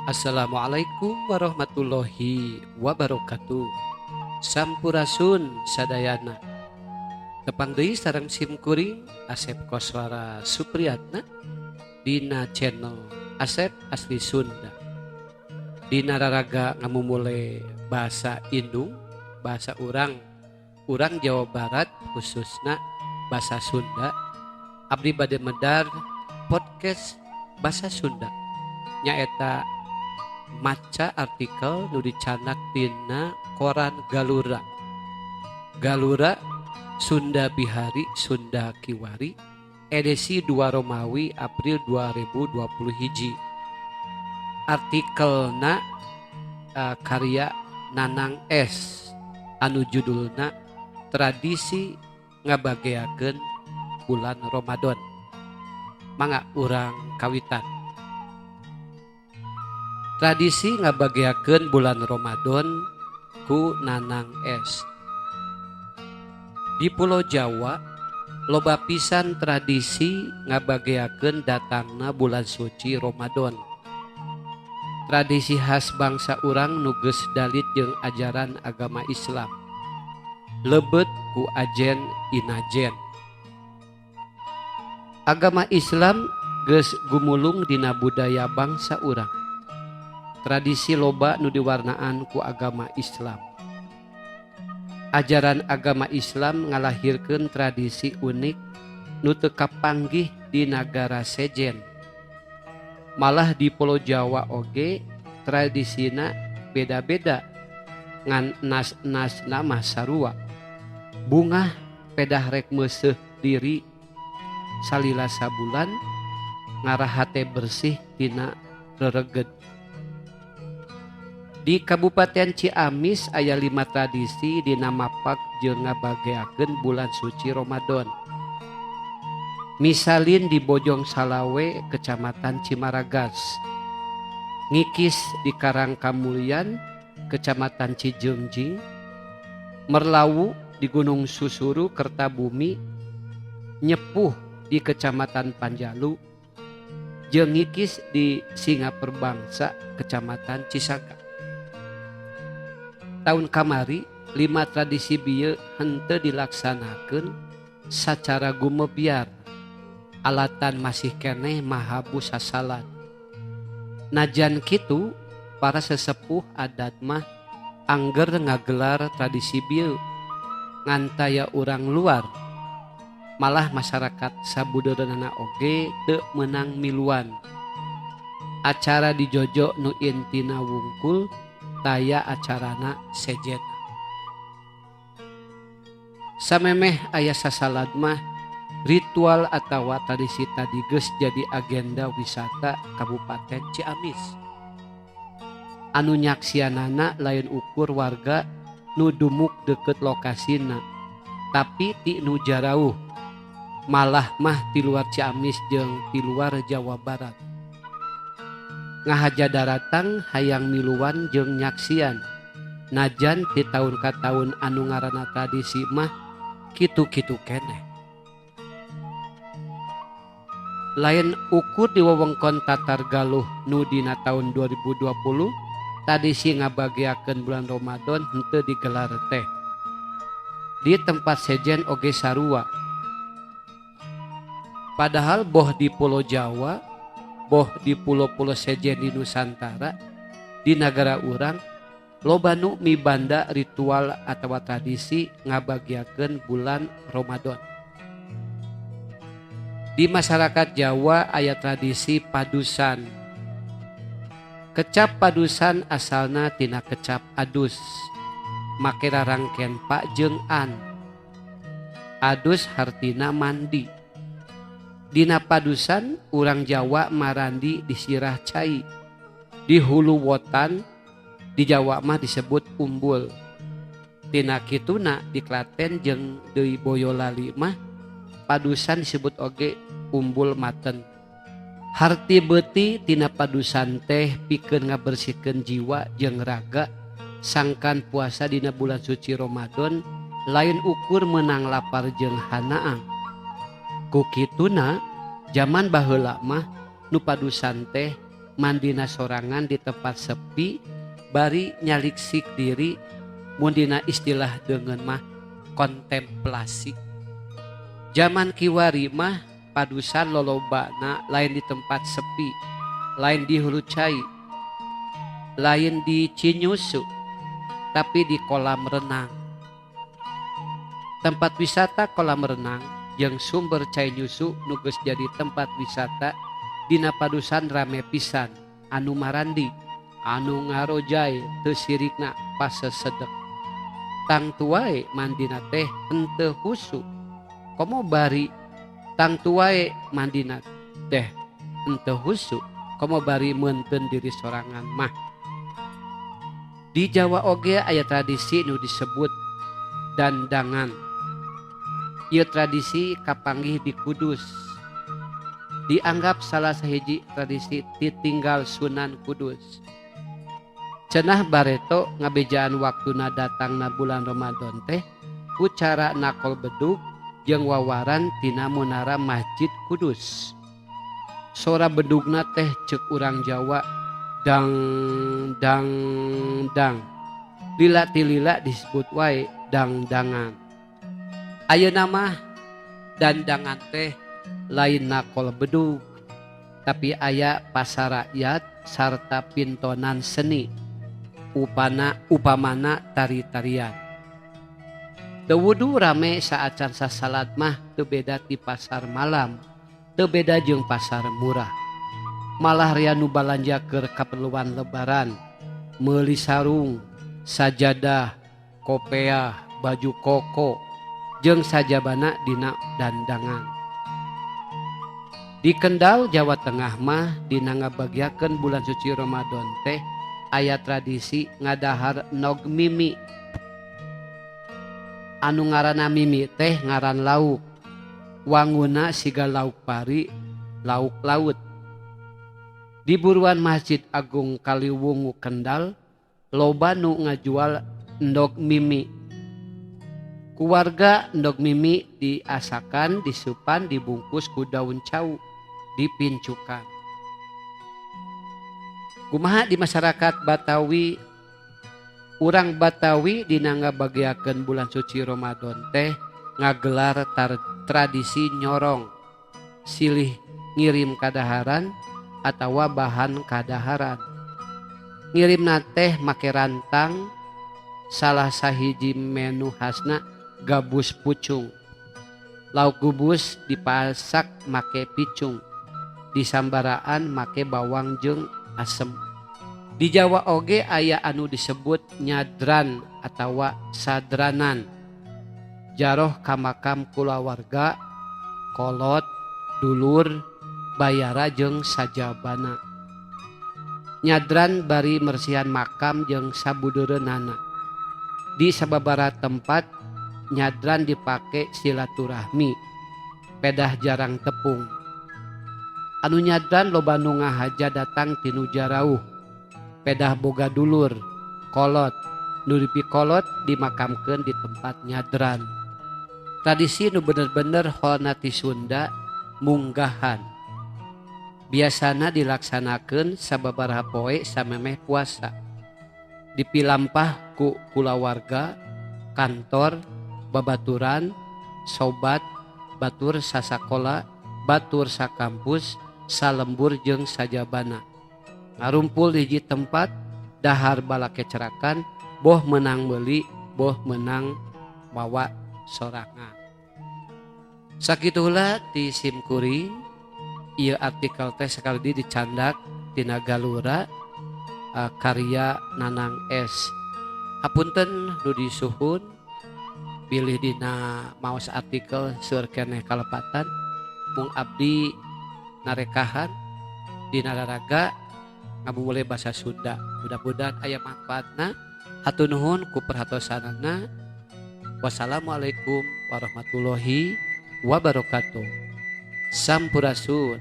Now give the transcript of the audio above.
Assalamualaikum warahmatullahi wabarakatuh. Sampurasun sadayana. Tepang deui sareng sim kuring Asep Koswara Supriyatna dina channel Asep Asli Sunda. Dina raraga ngamumule bahasa Indung, bahasa urang, urang Jawa Barat khususna bahasa Sunda. Abdi bade medar podcast bahasa Sunda. Nyaeta maca artikel nu dicanak dina koran Galura. Galura Sunda Bihari Sunda Kiwari edisi 2 Romawi April 2020 hiji. Artikelna karya Nanang S anu judulna Tradisi Ngabageakeun Bulan Ramadan. Mangga urang kawitan. Tradisi ngabageakeun bulan Ramadan ku Nanang S. Di Pulau Jawa loba pisan tradisi ngabageakeun datangna bulan suci Ramadan. Tradisi khas bangsa urang nu geus dalit jeung ajaran agama Islam. Lebet ku ajen inajen. Agama Islam geus gumulung dina budaya bangsa urang. Tradisi loba nu diwarnaan ku agama Islam. Ajaran agama Islam ngalahirkeun tradisi unik nu teu kapanggih di nagara sejen. Malah di Pulau Jawa oge tradisina beda-beda ngan nas-nasna mah sarua. Bungah pedah rek meuseuh diri salila sabulan ngarah hate bersih tina rereged. Di Kabupaten Ciamis aya 5 tradisi dina mapak jeung ngabageakeun bulan suci Ramadan. Misalin di Bojong Salawe, Kecamatan Cimaragas. Ngikis di Karangkamulyan, Kecamatan Cijeungjing. Merlawu di Gunung Susuru, Kertabumi. Nyepuh di Kecamatan Panjalu. Jeung ngikis di Singaperbangsa, Kecamatan Cisaga. Tahun kamari 5 tradisi bieu henteu dilaksanakeun sacara gumebiar. Alatan masih keneh mahabu sasalan. Najan kitu para sesepuh adat mah angger ngagelar tradisi bieu ngantaya urang luar. Malah masyarakat sabudeureunana oge teu meunang miluan. Acara dijojo nu intina wungkul taya acarana sejen. Samemeh aya sasalad mah ritual atawa tradisi tadi geus jadi agenda wisata Kabupaten Ciamis. Anu nyaksianana lain ukur warga nu dumuk deket lokasina, tapi ti nu jarauh. Malah mah ti luar Ciamis jeung ti luar Jawa Barat. Ngahaja daratang hayang miluan jeung nyaksian. Najan ti taun ka taun anu ngaranna tradisi mah kitu-kitu keneh. Lain ukur di wewengkon Tatar Galuh nu dina taun 2020 tradisi ngabageakeun bulan Ramadan henteu digelar teh. Di tempat sejen oge sarua. Padahal boh di Pulau Jawa, boh di pulau-pulau sejen di Nusantara, di nagara urang loba nu mibanda ritual atawa tradisi ngabagiakeun bulan Ramadan. Di masyarakat Jawa aya tradisi padusan. Kecap padusan asalna tina kecap adus. Make rarangken pak jeung an. Adus hartina mandi. Dina padusan urang Jawa marandi disirah cai. Di hulu wotan di Jawa mah disebut umbul. Tina kituna di Klaten jeung deui Boyolali mah padusan disebut oge umbul maten. Harti beuti tina padusan teh pikeun ngabersihkeun jiwa jeung raga sangkan puasa dina bulan suci Ramadan lain ukur menang lapar jeung hanaang. Ku kituna jaman baheula mah nu padusan teh Mandina sorangan di tempat sepi bari nyaliksik diri, mun dina istilah deungeun mah kontemplasi. Zaman kiwari mah padusan lolobana lain di tempat sepi, lain di hulu cai, lain di Cinyusu, tapi di kolam renang. Tempat wisata kolam renang jeung sumber cai nyusu nu geus jadi tempat wisata dina padusan rame pisan anu marandi, anu ngarojay teu sirikna pasesedek. Tangtu wae mandina teh henteu husu. Komo bari tangtu wae mandina teh henteu husu, komo bari meunteun diri sorangan mah. Di Jawa oge aya tradisi nu disebut dandangan. Ieu tradisi kapanggih di Kudus. Dianggap salah sahiji tradisi titinggal Sunan Kudus. Cenah bareto ngabejaan waktuna datangna bulan Ramadan teh ku cara nakol bedug jeung wawaran tina munara Masjid Kudus. Sora bedugna teh ceuk urang Jawa dang dang dang. Lila ti lila disebut wae dangdangan. Ayeuna mah dandangan teh lain nakol bedug, tapi aya pasar rakyat sarta pintonan seni upana upamana tari-tarian. Teu wudu rame saacan sasalad mah teu beda ti pasar malam, teu beda jeung pasar murah. Malah rea nu balanja keur kaperluan lebaran, meuli sarung, sajadah, kopeah, baju koko, jeung sajabana dina dandangan. Di Kendal, Jawa Tengah mah dina ngabagiakeun bulan suci Ramadan teh aya tradisi ngadahar nog mimi. Anu ngaranna mimi teh ngaran lauk. Wanguna siga lauk pari, lauk laut. Di buruan Masjid Agung Kaliwungu Kendal loba nu ngajual endog mimi. Ku warga endog mimi diasakan, disupan, dibungkus ku daun cau, dipincukan. Kumaha di masyarakat Batawi? Urang Batawi dina ngabagiakeun bulan suci Ramadan teh ngagelar tar tradisi nyorong, silih ngirim kadaharan atawa bahan kadaharan. Ngirimna teh make rantang, salah sahiji menu khasna gabus pucung. Lauk gubus dipasak make picung, disambaraan make bawang jeung asem. Di Jawa oge aya anu disebut nyadran atawa sadranan. Jaroh ka makam kulawarga, kolot, dulur, bayara jeung sajabana. Nyadran bari mersihan makam jeung sabudeureunana. Di sababaraha tempat nyadran dipake silaturahmi, pedah jarang tepung. Anu nyadran loba nu ngahaja datang tinu jarauh, pedah boga dulur, kolot, nu dipikolot dimakamkeun di tempat nyadran. Tradisi nu bener-bener holna ti Sunda munggahan. Biasana dilaksanakeun sababaraha poe samemeh puasa. Dipilampah ku kulawarga, kantor, babaturan, sobat, batur sasakola, batur sakampus, salembur jeung sajabana. Ngarumpul di hiji tempat, dahar balakecrakan, boh menang meuli, boh menang mawa sorangan. Sakitu heula ti sim kuring. Ieu artikel teh sakali deui dicandak tina Galura, karya Nanang S. Hapunten nu disuhun bilih dina maos artikel seueur keneh kalepatan, mung abdi narekahan dina raraga ngabubule basa Sunda. Mudah-mudahan aya manfaatna. Hatur nuhun ku perhatosanana. Wassalamualaikum warahmatullahi wabarakatuh. Sampurasun.